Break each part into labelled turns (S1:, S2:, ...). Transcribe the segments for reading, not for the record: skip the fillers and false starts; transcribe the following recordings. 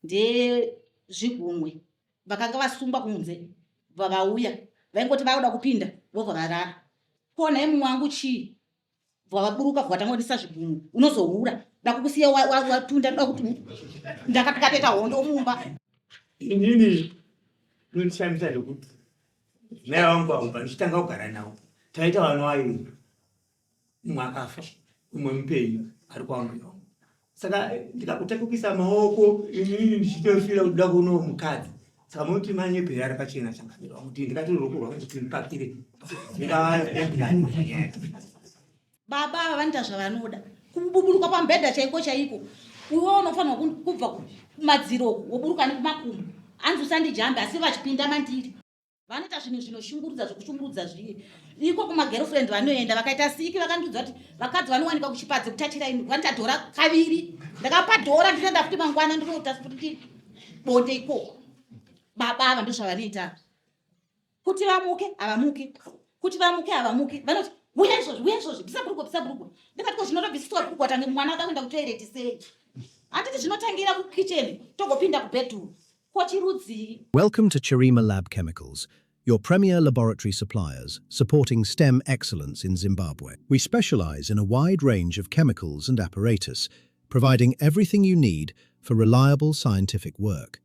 S1: Ndezvigumwe vakanga vasungwa kunze vavauya vaingoti vakuda kupinda vobva varara. Ko nhai mumwe wangu chii? Vavaburuka vatangondisa zvigumwe unozohura ndakukusiya watunda ndoda kuti ndakatoita hondo mumba.
S2: Inini inondishamisa ndekuti mai vangu avo pandichitanga kugara navo taita vana vairi umwe akafa umwe mupenyu ari kwambuya wangu saka ndikakutakukisa maoko inini ndichitofira kuda kuonawo mukadzi saka munoti manyepera ari pachena changamiro wangu kuti ndikati ruoko rwangu kuti ndipakire
S1: Baba ava vanoita zvavanoda kububuruka pamubhedha chaiko chaiko iwe unofanirwa kubva kumadziro uku woburuka nekumakumbo hanzi usandijambe asi vachipinda mandiri vanoita zvinhu zvinoshungurudza zvekushungurudza zviye iko kumagirlfriend vanoenda vakaita siki vakandiudza kuti vakadzi vanowanikwa kuchipadze kutachira ini vanoita dhora kaviri ndakapa dhora ndinoenda futi mangwana ndinoita futi bonde ikoko baba ava ndozvavanoita kuti vamuke havamuke kuti vamuke havamuke vanoti uya izvozvi uya izvozvi bvisa bhurugwa bvisa bhurugwa ndikati ko zvinotobvisiswa bhurugwa tange mwana ada kuenda kutoireti sei handiti zvinotangira kukitchen togopinda kubedroom ko chirudzii.
S3: Welcome to Chirima Lab Chemicals, your premier laboratory suppliers supporting STEM excellence in Zimbabwe. We specialize in a wide range of chemicals and apparatus, providing everything you need for reliable scientific work.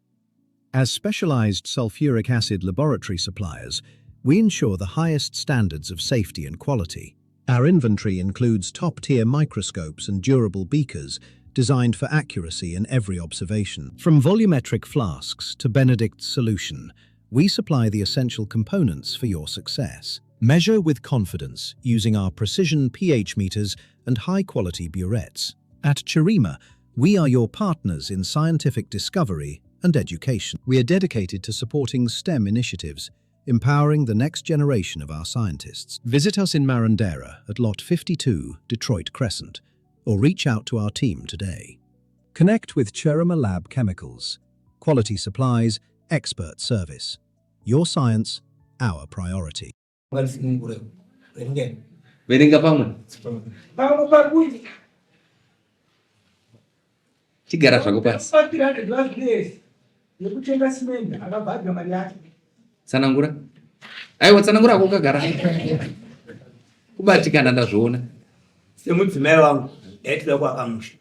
S3: As specialized sulfuric acid laboratory suppliers, we ensure the highest standards of safety and quality. Our inventory includes top-tier microscopes and durable beakers designed for accuracy in every observation. From volumetric flasks to Benedict's solution, we supply the essential components for your success. Measure with confidence using our precision pH meters and high-quality burettes. At Chirima, we are your partners in scientific discovery and education. We are dedicated to supporting STEM initiatives, empowering the next generation of our scientists. Visit us in Marondera at Lot 52, Detroit Crescent, or reach out to our team today. Connect with Chirima Lab Chemicals. Quality supplies, expert service. Your science, our priority.
S4: Verenga pamwe.
S5: Pamwe pakuti
S4: Chigara zvako pasi.
S5: Yekutenga simende akabva adya mari yake.
S4: Tsanangura. Aiwa tsanangura ako ukagara. Kubatikana ndazviona.
S2: Semudzimai wangu ndaitira kuaka musha.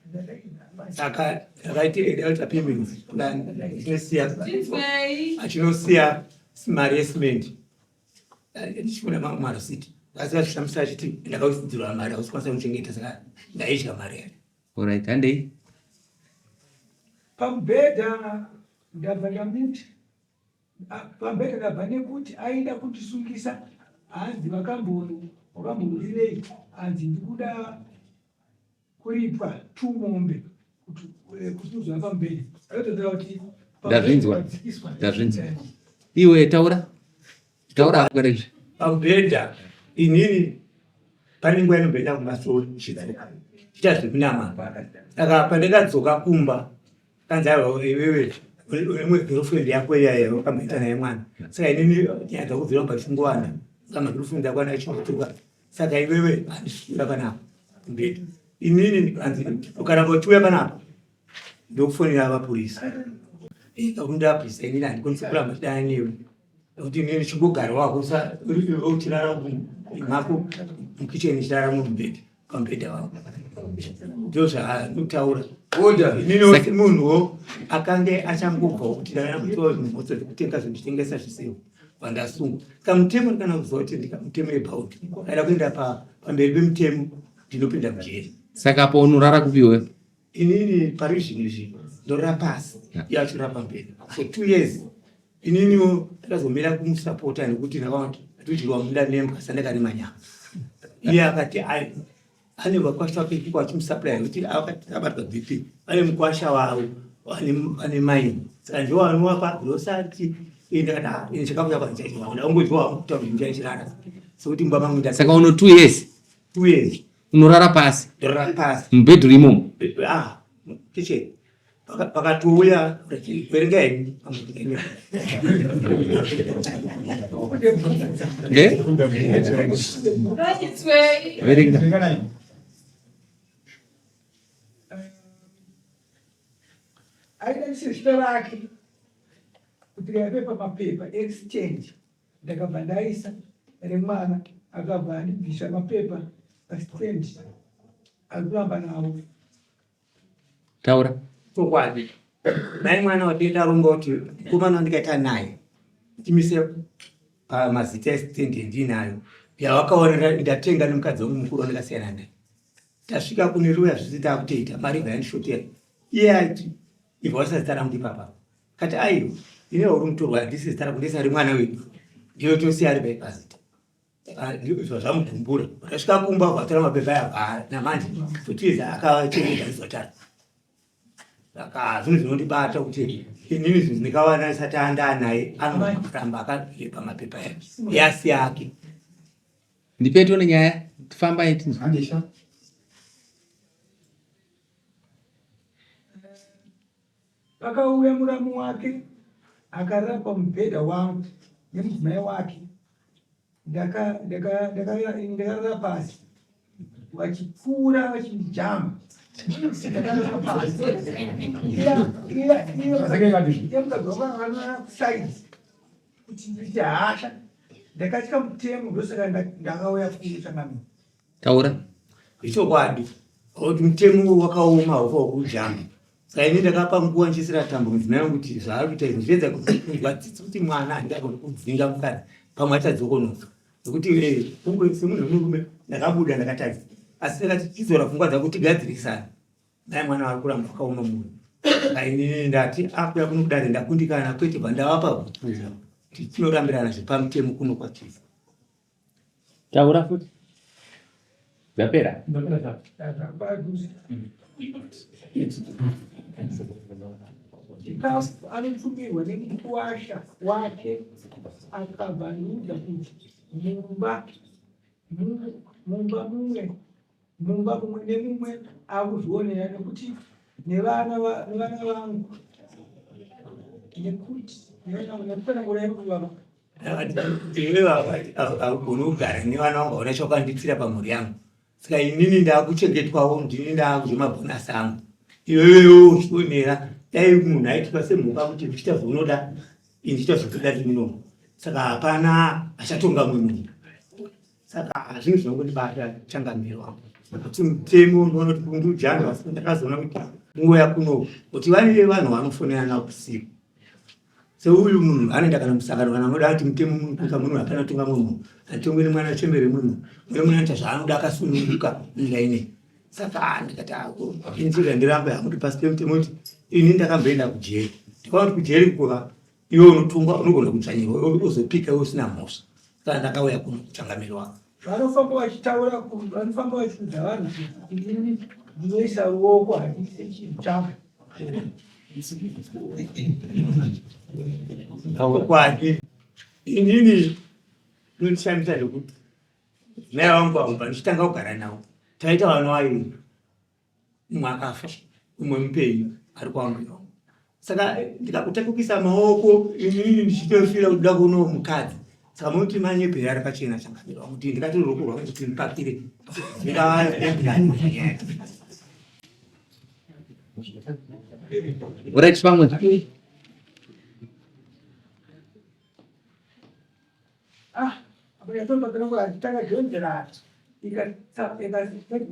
S2: Saka ndakaiti delta payments plan chinosiya achinosiya mari yesimendi ndichiona mamwe marisiti asi vachishamisa achiti ndakausidzirwa mari hausikwanisa kuchengeta saka ndaidya mari yacho.
S4: Alright, handei.
S5: Pamubhedha ndabva ndamuti pamubhedha ndabva nekuti aida kundisungisa hanzi wakambohurirei hanzi ndikuda kuripwa two mombe kuti uzova pamubhedha aitotaura kuti
S4: ndazvinzwa ndazvinzwa iwe taura taura hako
S2: Pamubhedha inini pane nguva inomboenda kumba so chidzoka chiita zvekunamata saka pandakadzoka kumba kanzi aiwa iwewe imwe girlfriend yako iya wakamboita naye mwana saka inini nyaya dzako dziramba dzichingowana saka magirlfriend ako ana achingotuka saka iwewe handisi kuuya panapa mubhedha inini hanzi ukaramba uchiuya panapa ndokufonera mapurisa kakundapisa inini handikwanisi kuramba chidana newe nekuti inini chingogara wako uchirara mako mukicheni chirara mumubhedha pamubhedha wako ndozvaanotaura inini munhuwo akange achangobva kuti ndana kutora zvimotso zvekutenga zvinhu zvitengesa zvisiwo vandasungwa saka mutemo ndikana kuziva kuti mutemo about aida kuenda pamberi pemutemo ndinopinda mujeri
S4: saka apo unorara kupiwe
S2: Inini pari zvino izvi ndorara pasi iye achirara pamberi for two years. Ininiwo ndakazomira kumusapota nekuti ndakaona kuti atodyiwa munda nembwa sandakarima nyama. Iye akati ai ane vakwasha vake ikoko achimusupply nekuti akati abatwa BP vane mukwasha wavo vane maini saka ndiwo anovapa grocery. Ini ndakati ah ini chakafu chako handichadyiwa ndakungodyiwa hangu kutaura kuti ndichachirara sekuti mumba mangu ndati
S4: Saka uno two years
S2: two years
S4: unorara pasi
S2: ndorara pasi
S4: mubhedhuru imomo
S2: ah kitchen pakatouya verenga henyu
S4: verenga
S5: Aida ndise zita rake kuti raive pamapepa exchange. Ndakabva ndaisa remwana akabva andibvisa mapepa pastand arikuramba nawo.
S4: Taura.
S2: Chokwadi. Mai mwana wati ndaronga kuti mukomana wandikaita naye timise pamazita estand yandinayo yawakaona ndatenga nemukadzi wangu mukuru wandakasiyana naye. Tasvika kune ruya zvisi takutoita mari ibva yandishotera. Iye aiti ibva waisa zita rangu ipapa. Kati aiwa ine uri mutorwa handisi zita rako ndisa remwana wedu. Ndiyo tosiya ari paipazita. Ndizvo zvamugumbura. Ndasvika kumba ukatora mapepa aya ah, namanje totiza akachengeta ndizotara. Saka zvinhu zvinondibata kuti inini zvinhu ndikawana isati andanaye anoramba akarepa mapepa aya yasi yake.
S4: Ndipe tione nyaya tifambai tinzwe.
S5: Pakauya muramu wake akarara pamubhedha wangu nemudzimai wake. Ndakarara pasi vachipfuura vachindijamba. Ndakarara pasi. Iye mukadzi wangu akarara kusaidi kuti ndiite hasha. Ndakatya mutemo ndosaka ndakauya kuchangamira.
S4: Taura.
S2: Ichokwadi kuti mutemo wakaoma haufa wekujamba. Saka ini ndakapa nguva ndichisira tambo mudzimai wangu kuti zvaari kuita izvi ndichiedza kunzwa tsitsi kuti mwana handingagoni kudzinga mukadzi pamwe achadzokonoka nekuti eh, kunge semunhu wemurume ndakabuda ndakatadza asi ndakati chizora pfungwa dzako tigadzirisane dai mwana vari kuramba vakaoma mwoyo saka inini ndati akuya kuno kudare ndakundikana kwete bva ndavapa bvumo kuti tinorambirana zvepamutemo kuno kwachief
S4: Taura futi. Dzapera.
S5: Chikafu anotumirwa nemukuwasha wake akabva andiudza kuti mumba mumba mumwe mumba mumwe nemumwe akuzvionera nekuti nevana nevana vangu nekuti nekutsanangura yekuvava
S2: Iwewe haugoni kugara nevana vangu hauna chawakanditira pamhuri yangu saka inini ndakuchengetwawo ndini ndakudya mabhonasi angu iwewewo uchionera dai munhu aitwa semhuka kuti uchiita zvaunoda ini ndichiita zvotoda ndiri munomu saka hapana achatonga mumwe munhu saka zvinhu zvinongondibata changamire wangu kuti mutemo unoona kuti kundujanga asi ndakazoona kuti nguva yakuno kuti vane vanhu vanofonerana usiku seuyu munhu anoenda kana musangano kana anoda ati mutemo munokuka munhu hapana tonga munhu atongwe nemwana chembere munhu mune munhu anoita zvaanoda akasununguka nyika ine saka ah, ndikati ah, inzira ndiramba yakuti pasi pemutemo kuti ini ndakamboenda kujeri ndikaona kuti kujeri kuka iwe unotongwa unogona kudzvanyirwa ozopika iwe usina mhosva saka ndakauya kuno kuchangamiri wako
S5: vanofamba vachitaura vanofamba vachiudza vanhu kuti ini ndinoisa ruoko handiise chinhu changu
S2: Chokwadi inini inondishamisa nekuti mai vangu avo pandichitanga kugara navo taita vana vairi umwe akafa umwe mupenyu ari kwangu saka ndikakutakukisa maoko inini ndichitofira kuda kuonawo mukadzi saka munoti manyepera ari pachena changamira kuti ndikati ruoko rwangu kuti ndipakire
S4: Right pamwe.
S5: Ah, apo yatomba kana kutanga jonzera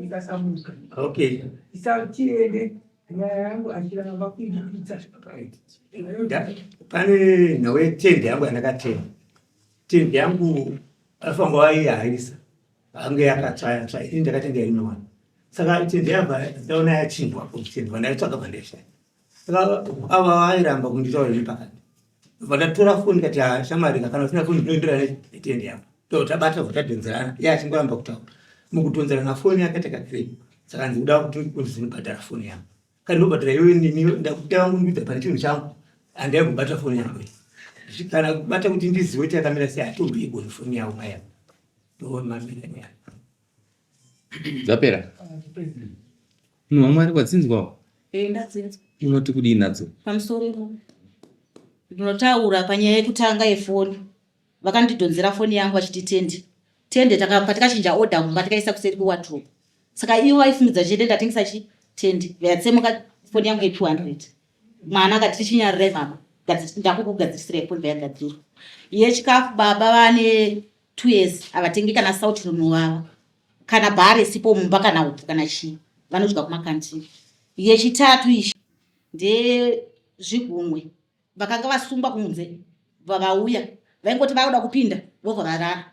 S5: ikasamuka.
S2: Okay.
S5: Isatiende nyaya yangu achiramba kuibuditsa.
S2: Pane nhau yetende yangu yandakatenga. Tende yangu afango vaihaisa. Ange yakatsvaya tsvaya ini ndakatenga iri nyowani. Saka tende yabva ndaona yachinjwa kuchinjwa ndaitsvaga pandesha. Saka ava vairamba kunditaura nepakati. Bva ndatora foni ndikati ah shamwari kana usina foni ndinoenderana netende yangu. Ndo tabata bva tadhonzerana iye achingoramba kutaura. Mukudhonzerana foni yakaita kakirei. Saka ndikuda kuti undibhadhara foni yangu. Kana ndobhadhara iwe nini ndakuti vangundiudza pane chinhu changu handaigobata foni yangu iyi. Kana kubata kuti ndizive kuti yakamira sei hatomboigoni foni yavo mai ava. Ndomamira nyaya.
S4: Dzapera. Munhu waMwari wadzinzwawo?
S1: Eh, ndadzinzwa.
S4: Unoti kudii nadzo?
S1: Pamusoro ndinotaura panyaya yekutanga yefoni. Vakandidhonzera foni yangu vachiti tende. Tende patakachinja order mumba tikaisa kuseri kwewardrobe. Saka ivo vaifungidza chete ndatengesa chi tende. Vayatsemuka foni yangu ye 200. Mwana akati tichinyarirai mama, ndakukugadzirisirai foni yagadzirwa. Yechikafu baba vane 2 years havatengi kana sauti rinovava kana bhari sipo mumba kana upfu kana chii, vanodya kumakantini. Yechitatu ichi ndezvigumwe vakanga vasungwa kunze vavauya vaingoti vakuda kupinda vobva varara.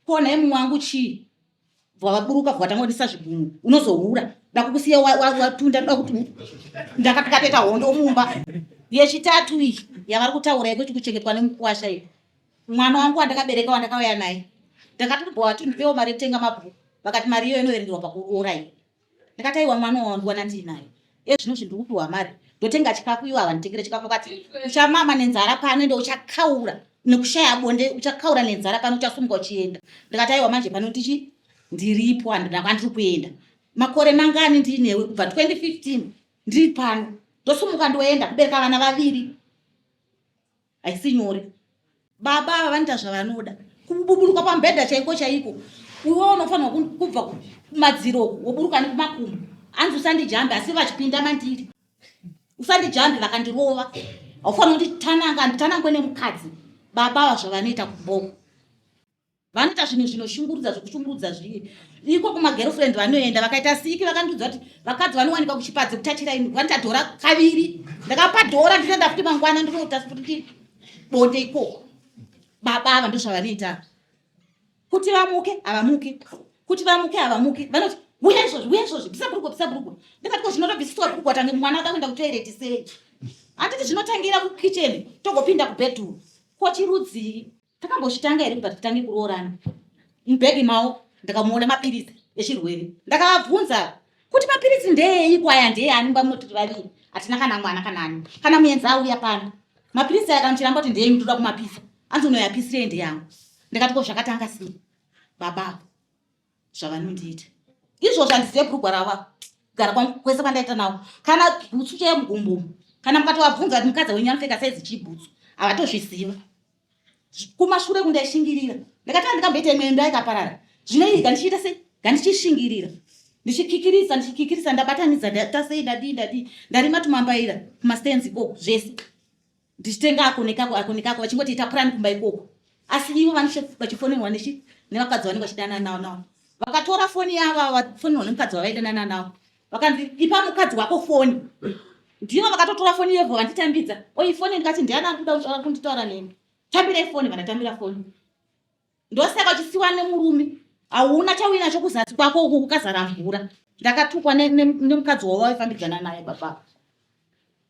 S1: Ko nhai mumwe wangu chii? Vavaburuka vatangondisa zvigumwe unozohura ndakukusiya watunda ndoda kuti ndakatoita hondo mumba. Yechitatu iyi yavari kutaura yekuti kuchengetwa nemukuwasha iyi, mwana wangu wandakabereka wandakauya naye ndakati wati ndipewo mari yekutenga mabhuku, vakati mari iyoyo inoverengerwa pakuroora iyi. Ndakati aiwa mwana wandiwana ndiinaye ezvino zvinhu ndikupiwa mari ndotenga chikafu, iwo havanditengere chikafu. Vakati uchamama nenzara pano ende uchakaura nekushaya bonde, uchakaura nenzara pano, uchasumuka uchienda. Ndikati aiwa manje pano ndichi ndiripo, handina kwandiri kuenda. Makore mangani ndiinewe kubva 2015 ndiri pano, ndosumuka ndoenda kubereka vana vaviri haisi nyore. Baba ava vanoita zvavanoda, kububuruka pamubhedha chaiko chaiko. Iwe unofanirwa kubva kumadziro woburuka nekumakumbo, hanzi usandijambe, asi vachipinda mandiri usandijambe, vakandirova. Haufaniri kuti tananga nditanangwe nemukadzi. Baba ava zvavanoita kumboko vanoita zvinhu zvinoshungurudza, zvekushungurudza zviye iko kumagirlfriend vanoenda vakaita siki. Vakandiudza kuti vakadzi vanowanikwa kuchipadze kutachira ini vanoita dhora kaviri. Ndakapa dhora, ndinoenda futi mangwana ndinoita futi bonde ikoko. Baba ava ndozvavanoita, kuti vamuke havamuki, kuti vamuke havamuki. Vanoti uya izvozvi, uya izvozvi, bvisa bhurugwa, bvisa bhurugwa. Ndikati ko zvinotobvisiswa bhurugwa tange mwana ada kuenda kutoireti sei? Handiti zvinotangira kukitchen togopinda kubedroom? Ko chirudzii? Takambozvitanga here kubva titange kuroorana? Mubhegi mavo ndakamuona mapiritsi echirwere. Ndakavabvunza kuti mapiritsi ndeeyi kwaya ndeyani mumba muno tiri vaviri hatina kana mwana kana ani kana muenzi auya pano. Mapiritsi aya kana muchiramba kuti ndeyenyu toda kumapisa, anzi unoyapisirei ndeyangu. Ndikati ko zvakatanga sei baba zvavanondiita izvozvo? Handizive bhurugwa rava kugara kwangu kwese kwandaita navo kana bhutsu chaiyo mugumbo. Kana mukatovabvunza kuti mukadzi wenyu anopfeka saizi chii bhutsu, havatozviziva. Kumashure kundaishingirira, ndakati andikamboita imwe imba ikaparara. Zvino iyi gandichiita sei? Gandichishingirira, ndichikikirisa, ndichikikirisa, ndabatanidza, ndaita sei, ndadii, ndadii, ndarima tumambaira kumastenzi ikoko zvese, ndichitenga ako nekako, ako nekako, vachingoti ita purani kumba ikoko. Asi ivo vachifonerwa nechi nevakadzi vanenge vachidanana navo navo. Vakatora foni yavo, vafonerwa nemukadzi wavaidanana navo, vakanzi ipa mukadzi wako foni. Ndivo vakatotora foni yevo vanditambidza, oi foni. Ndikati ndiani ari kuda kunditaura neni? Tambirai foni. Vandatambira foni. Ndosaka uchisiwa nemurume, hauna chauinacho kuzasi kwako uku kukazara mvura. Ndakatukwa nemukadzi wavo waifambidzana naye baba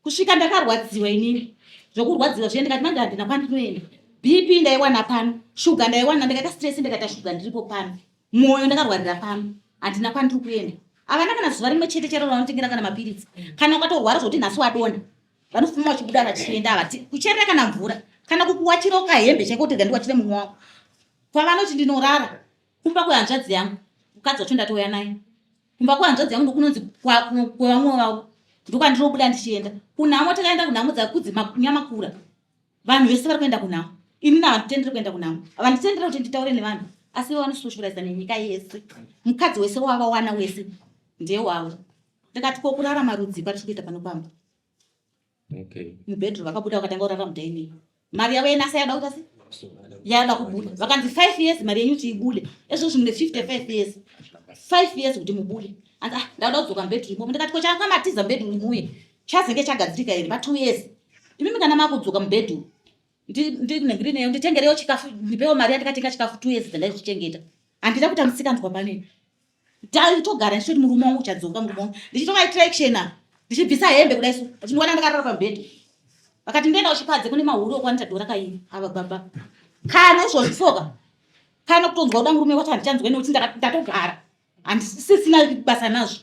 S1: kusvika ndakarwadziwa inini zvokurwadziwa zviye. Ndikati manje handina kwandinoenda. BP ndaiwana pano, shuga ndaiwana, ndikaita stress ndikaita shuga ndiripo pano, mwoyo ndakarwarira pano, handina kwandiri kuenda. Havana kana zuva rimwe chete chero ravanotengera kana mapiritsi. Kana ukatorwara zvokuti nhasi wadona, vanofuma vachibuda vachienda, havati kucherera kana mvura kana kukuwachira ukahembe chaiko kuti gandiwachire mumwe wangu. Kwavanoti ndinorara kumba kwehanzvadzi yangu, mukadzi wacho ndatouya naye kumba kwehanzvadzi yangu, ndokunonzi kwevamwe vavo, ndokwandinobuda ndichienda kunhamo. Takaenda kunhamo dzakudzi nyamakura, vanhu vese vari kuenda kunhamo, inini havanditenderi kuenda kunhamo, havanditenderi kuti nditaure nevanhu, asi ivo vanosocializa nenyika yese. Mukadzi wese wavawana wese ndewavo. Ndikati ko kurarama rudzi kwatiri kuita pano pamba? Mubedroom vakabuda vakatanga kurara mudining. Mari yavo yenasa yada kuita sei? Yada kubuda. Vakanzi 5 years mari yenyu kuti ibude. Ezvozvi mune 55 years, 5 years kuti mubude. Anzi ah, ndauda kudzoka mubedroom imomo. Ndikati ko chakamatiza mubedroom muye chazenge chagadzirika here pa2 years? Imimi kana makudzoka mubedroom ndinengirineyo, nditengerewo chikafu, ndipewo mari yandikatenga chikafu 2 years dzandaizvichengeta. Handida kuita musikanzwa panini. Taitogara ndichitoti murume wangu uchadzoka, murume wangu, ndichitovaitira action apa, ndichibvisa hembe kudai so, vachindiwana ndakarara pamubhedha. Vakati ndoenda kuchipadze kune mahuri okwanita dhora kairi. Ava baba kana izvozvi soka kana kutonzwa kuda murume wacho handichanzwe nekuti ndatogara handisisina basa nazvo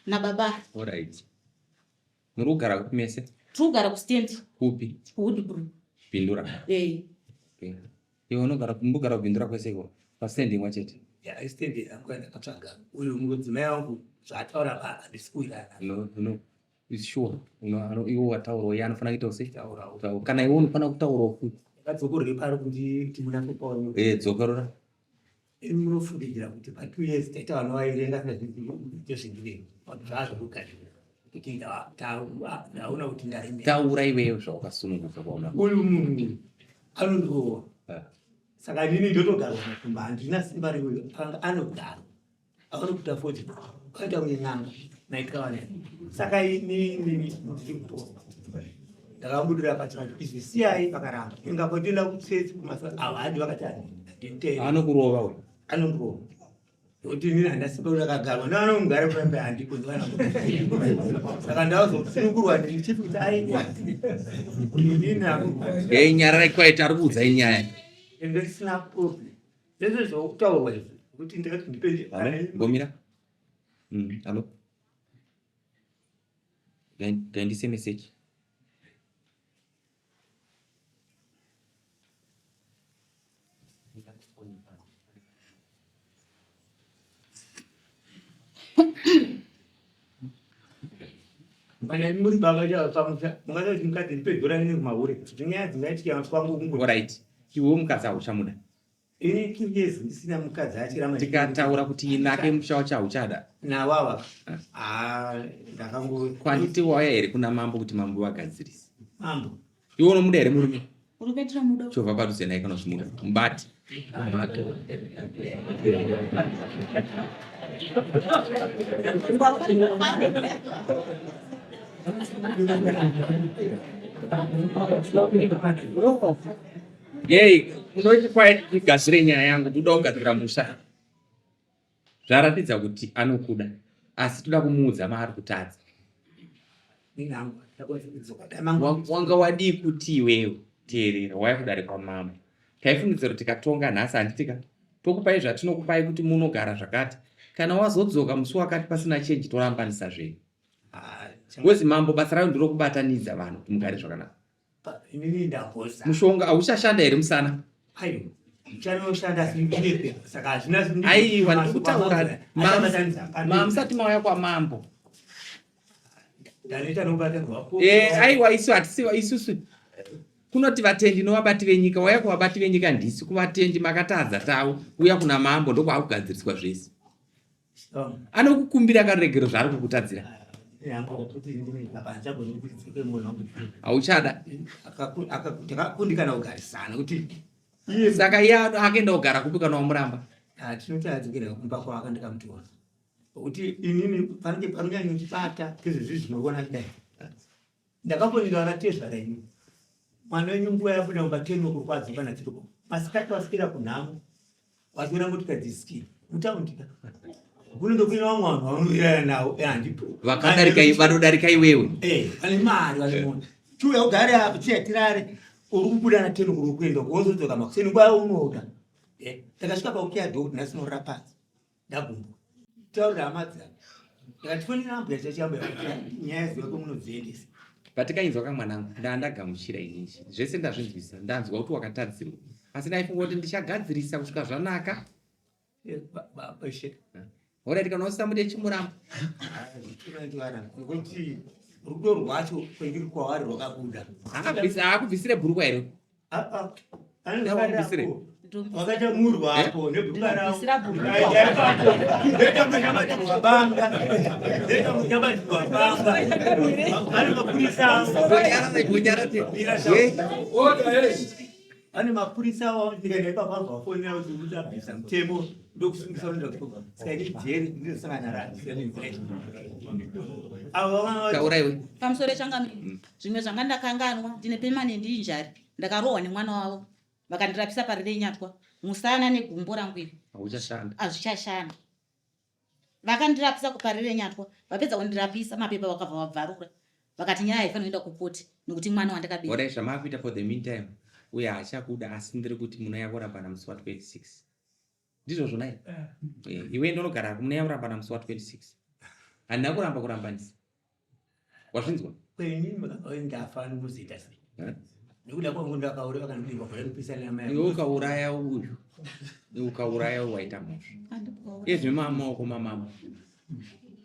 S1: nababa.
S4: Alright. Muri kugara kupi mese?
S1: Tiri kugara kustand.
S4: Kupi?
S1: KuWoodbrew.
S4: Bindura.
S1: Eh.
S4: Okay. Iwe unogara mbugara kuBindura kwese iko? Pastand imwe chete.
S2: Ya, stand yangu yandakatsvaga. Uyu mudzimai wangu zvaataura pa handisi kuwirirana.
S4: No, no. Is sure. Uno ano iwe wataurawo iye anofanira kuita sei?
S2: Taurawo.
S4: Taura. Kana iwe unofanira kutaurawo futi.
S2: Ndakadzokorere pari kunditi munasopawo.
S4: Eh, dzokorora.
S2: Imi munofungidzira kuti pa 2 years taita vana vaviri ndasingazvizivi zvindivei zvaa zvekugadzira. Kuti ndaona kuti ndaremera.
S4: Taura iwewe zvawakasununguka kwauna.
S2: Uyu munhu anondirowa. Eh. Saka inini ndotogarwa kumba handina simba reuyo anga anogarwa. Anokuta fodya akaita kunge n'anga naitikawana. Saka inini ndiri kutoa. Ndakabudira pachena kuti izvi siyai vakaramba. Inga kwatinoenda kuchechi kumasa havadi vakati handitende.
S4: Anokurova uyu.
S2: Anondirova. Nokuti inini handina simba kuti akagarwa nevanomugara pambe handiko ndivana. Saka ndazosunungurwa ndichifi kuti aiwa inini hangu.
S4: Hey, nyararai quiet ari kuudzai nyaya.
S2: Ende risina problem. Zvese zvokutaurwa izvi kuti ndakati ndipe
S4: Halo, ngomira. Halo. Ngaindise message.
S2: Kana muri baba chavo pamusha mungada kuti mukadzi ndipe dhora rine kumahure zvinyaya dzingaitika kwangu kungo.
S4: Alright. Iwe mukadzi hauchamuda.
S2: Ini 2 years ndisina mukadzi achiramba.
S4: Tikataura kuti inake musha wacho hauchada.
S2: Nawawa. Ah, ndakango.
S4: Kwanditi wauya here kuna mambo kuti mambo vagadzirise.
S2: Mambo.
S4: Iwe unomuda here murume?
S1: Murume tinomuda.
S4: Chovha padhuze naye kana uchimuda. Mubati. Yei, munoti kwai ndigadzire nyaya yangu, ndoda kugadzira musha. Zvaratidza kuti anokuda, asi toda kumuudza maari kutadza. Wanga wadii kuti iwewe teerera, waya kudare kwamambo. Taifungidzira kuti tikatonga nhasi handiti ka tokupai zvatinokupai kuti munogara zvakati. Kana wazodzoka musi wakati pasina chenji torambanisa zvenyu. Because mambo basa rayo ndirokubatanidza vanhu kuti mugare zvakanaka.
S2: Inini ndagoza.
S4: Mushonga hauchashanda here musana?
S2: Aiwa. Chanoshanda asi ndinepe saka hazvina
S4: Aiwa ndikutaura mamusati mauya kwamambo.
S2: Ndanoita nokubatanirwa.
S4: Eh aiwa isu hatisi isusu kunoti vatendi novabati venyika wauya kuvabati venyika ndisi kuvatendi makatadza tavo uya kuna mambo ndokwakugadziriswa zvese. Anokukumbira karegero zvaari kukutadzira. Hauchada.
S2: Takakundikana kugarisana kuti
S4: saka iye akaenda kugara kupi kana wamuramba?
S2: Tinoti adzokera kumba kwake ndikamutora. Kuti inini panenge panonyanyondibata ngezvezvi zvinoona kudai. Ndakafonera vana tezvara ini. Mwana wenyu nguva yabuda mumba teno kurwadza kana tiripo. Masikati waswera kunhamo. Waswera motika dzisikira. Mutaundi ka. Kunenge kuine vamwe vanhu vaunowirirana navo eh, handipo.
S4: Vakadarika vanodarika iwewe.
S2: Eh, vane mari vane mota. Chiuya ugare apo chiya tirare. Uri kubuda na teno kuri kuenda wozodzoka makuseni nguva yaunoda. Eh, takasvika pakukiya dhoo kuti nhasi norara pasi. Ndagumbuka. Taurira hama dzangu. Ndakatifonera ambuya chachi ambuya kuti nyaya dzako munodziendesa.
S4: Patikainzwa kamwanangu ndandagamuchira inini zvese ndazvinzwisa ndanzwa kuti wakatadzirwa asi ndaifunga kuti ndichagadzirisa kusvika zvanaka.
S2: Eh, baba ishe.
S4: Horaiti kana usisamude chimuramba.
S2: Ngokuti rudo rwacho kwendiri kwavari rwakabuda.
S4: Haakubvisire bhurukwa here?
S2: Wakaita murwa apo nebhurukwa rawo. Banga. Banga. Ane mapurisa. Ane mapurisa awo ndikaenda ipapo anobva vafonera kuti uchabvisa mutemo ndokusungisa unoenda kuchikoro. Saka ini jeri ndinozosangana rani. Avo vana
S4: Taura iwe.
S1: Pamusoro changamire. Zvimwe zvanga ndakanganwa ndine permanent injury. Ndakarohwa nemwana wavo vakandirapisa parirenyatwa musana negumbo rangu iri.
S4: Hauchashanda.
S1: Hazvichashanda. Vakandirapisa kuparirenyatwa vapedza kundirapisa mapepa vakabva vabvarura vakati nyaya haifaniri kuenda kukoti nekuti mwana wandakabereka.
S4: Orai zvamakuita for the meantime uye haachakuda asi ndiri kuti munouya kurambana musi wa 26 ndizvo zvona here? Eh. Iwe ndonogara munouya kurambana musi wa 26 handina kuramba kurambanisa wazvinzwa
S2: Kwenyu ndafa ndinozoita sei?
S4: Eh?
S2: Nekuda kwangu ndakaura vakandiba kwa kupisa nyama
S4: iwe ukauraya uyu iwe ukauraya uyu waita mhosva
S1: Handikuvauraya.
S4: ezve mamaoko mamama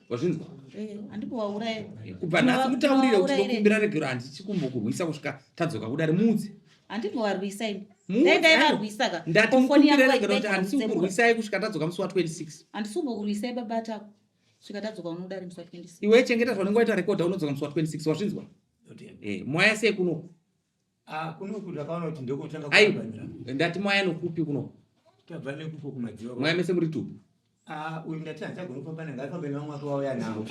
S4: wazvinzwa
S1: Eh, handikuvauraya.
S4: kubva nhasi mutaurire kuti
S1: Ndinovaurayire.
S4: ndokumbira regero handisi kumbokurwisa kusvika tadzoka kudare muudze
S1: Handikuvarwisa ini.
S4: Muudze,
S1: Dai ndaivarwisa ka.
S4: ndati
S1: Ko foni
S4: mukumbire
S1: yangu
S4: regero kuti
S1: haidai
S4: handisi
S1: kutsemura.
S4: kukurwisai kusvika tadzoka musi wa 26
S1: Handisi kumbokurwisai baba tako. Svika tadzoka unodari musi wa 26.
S4: Iwe chengeta zvaunenge waita rekodha, unodzoka musi wa 26, wazvinzwa? Eh, mwaya sei kuno?
S2: Ah, kunoku ndakaona kuti ndokutanga.
S4: Aiwa, ndati mwaya nokupi kuno?
S2: Tabva nekupo kumadziwa.
S4: Mwaya mese muri tu.
S2: Ah, uyu ndati handichagoni kufamba naye, ngaafambe nevamwe vake vauya navo.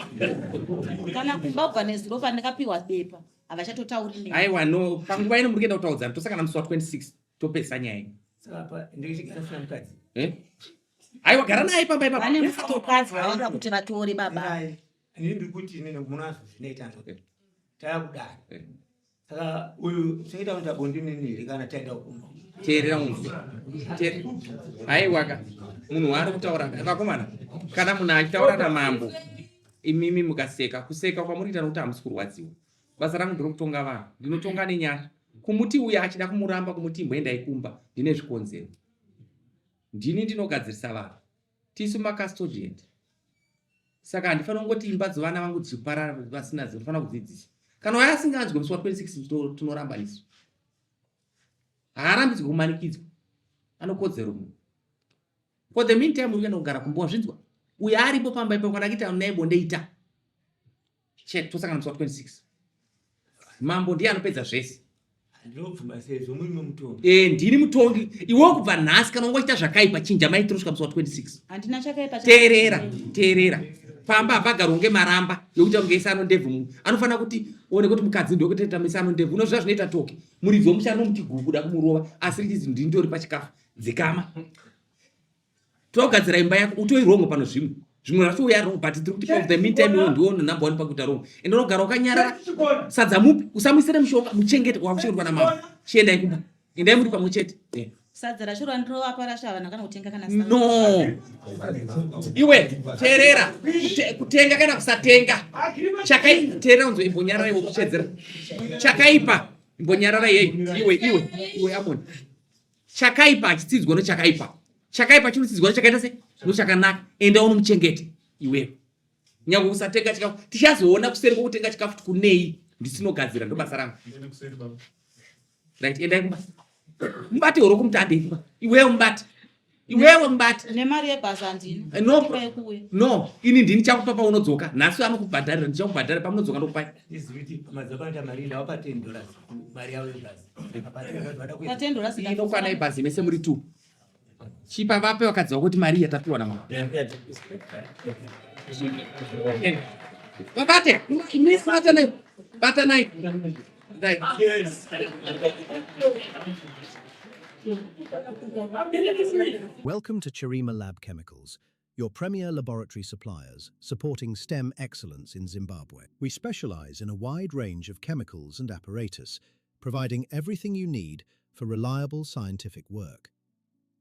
S1: Kana kumba kubva nezuro pandakapiwa bepa havachatotauri neni.
S4: Aiwa, no, panguva ino muri kuenda kutaudzana, tosangana musi wa 26 topedzisa nyaya iyi.
S2: Saka apa ndikuchigara sina mukadzi.
S4: Eh? Aiwa, gara naye pamba ipapa.
S1: Vane mukadzi vanoda kuti vatore baba.
S2: Naye. Inini ndiri kuti inini munazvo zvinoita ndo.
S4: Eh.
S2: Taakudai.
S4: Eh.
S2: Saka uyu tinoita kuita bonde nini here kana taenda kumba?
S4: Teerera unzwe. Aiwa ka, munhu waari kutaura vakomana, kana munhu achitaura namambo, imimi mukaseka, kuseka kwamuri kuita nokuti hamusi kurwadziwa. Basa rangu nderekutonga vanhu, ndinotonga nenyasha. Kumuti uya achida kumuramba, kumuti imboendai kumba, ndine zvikonzero. Ndini ndinogadzirisa vanhu, tisu macustodian, saka handifanira kungoti imba dzevana vangu dzichiparara vasina, dzinofanira kudzidziswa. Kana uya asinganzwe, musi wa26 tinoramba isu. Haarambidzwi kumanikidzwa, anokodzero munhu. For the meantime uri kuenda kugara kumba, wazvinzwa? Uyo aripo pamba ipapo, kana akuita naye bonde, ita chete. Tosangana musi wa26, mambo ndiye anopedza zvese.
S2: Ndinobvuma sezvo muri mutongi.
S4: E, ndini mutongi. Iwewo kubva nhasi kana ungoita zvakaipa, chinja maitiro kusvika musi wa26.
S1: Handina chakaipa.
S4: Teerera, teerera. Pamba hapagari unge maramba yokuita kunge isano ndebvu. Munhu anofanira kuti one kuti mukadzi ndokutoita misano ndebvu. Unozviva zvinoita toki, muridzi wemusha anomuti guku da kumurova, asi richizi ndindori pachikafu. Dzikama, togadzira imba yako. Utori wrong pano, zvimwe zvimwe zvacho uya wrong, but tiri kuti of the meantime iwe ndiwo number one pakuita wrong. Ende unogara wakanyarara. Sadza mupi, usamuisire mushonga, muchengete, wakuchengetwa namama. Chiendai kumba, endai muri pamwe chete. Eh.
S1: Sadza racho randirovapa racho havana kana kutenga kana sadza.
S4: No, iwe teerera. Kutenga kana kusatenga, chakai, teerera unzwe. Imbonyarara iwe, kuchedzera chakaipa. Imbonyarara yei iwe, iwe, iwe Amoni. Chakaipa hachitsidzwa nechakaipa, chakaipa chinotsidzwa nechakaita se nochakanaka. Enda unomuchengete iwewe, nyange usatenga chikafu. Tichazoona kuseri kwokutenga chikafu kuti kunei. Ndisinogadzira, ndo basa rangu. Right, endai kumba, mubate horoko, mutande kumba. Iwewe mubate, iwewe mubate.
S1: Nemari yebhasi handina.
S4: Eh, no.
S1: Yekuuya.
S4: No, ini ndini chakupa paunodzoka. Nhasi anokubhadharira, ndichakubhadharira pamunodzoka, ndokupai.
S2: Ndizivi kuti pamadzoko anoita mari, ndavapa $10 mari yavo yebhazi.
S1: Pa $10.
S4: Inokwana ibhazi mese muri two. Chipa vape vakadzi vako kuti mari yatapiwa namama. Vabate, batanai, batanai. Dai.
S3: Welcome to Chirima Lab Chemicals, your premier laboratory suppliers supporting STEM excellence in Zimbabwe. We specialize in a wide range of chemicals and apparatus, providing everything you need for reliable scientific work.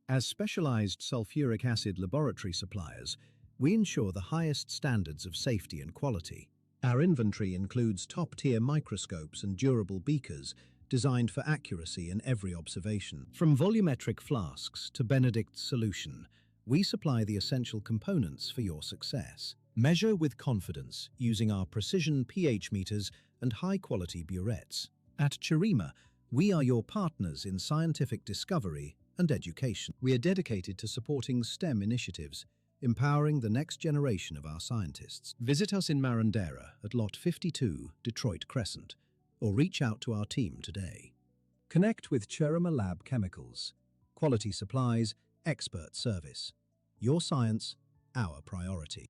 S3: As specialized sulfuric acid laboratory suppliers, we ensure the highest standards of safety and quality. Our inventory includes top-tier microscopes and durable beakers designed for accuracy in every observation. From volumetric flasks to Benedict's solution, we supply the essential components for your success. Measure with confidence using our precision pH meters and high-quality burettes. At Chirima, we are your partners in scientific discovery and education. We are dedicated to supporting STEM initiatives, empowering the next generation of our scientists. Visit us in Marondera at Lot 52, Detroit Crescent, or reach out to our team today. Connect with Chirima Lab Chemicals. Quality supplies, expert service. Your science, our priority.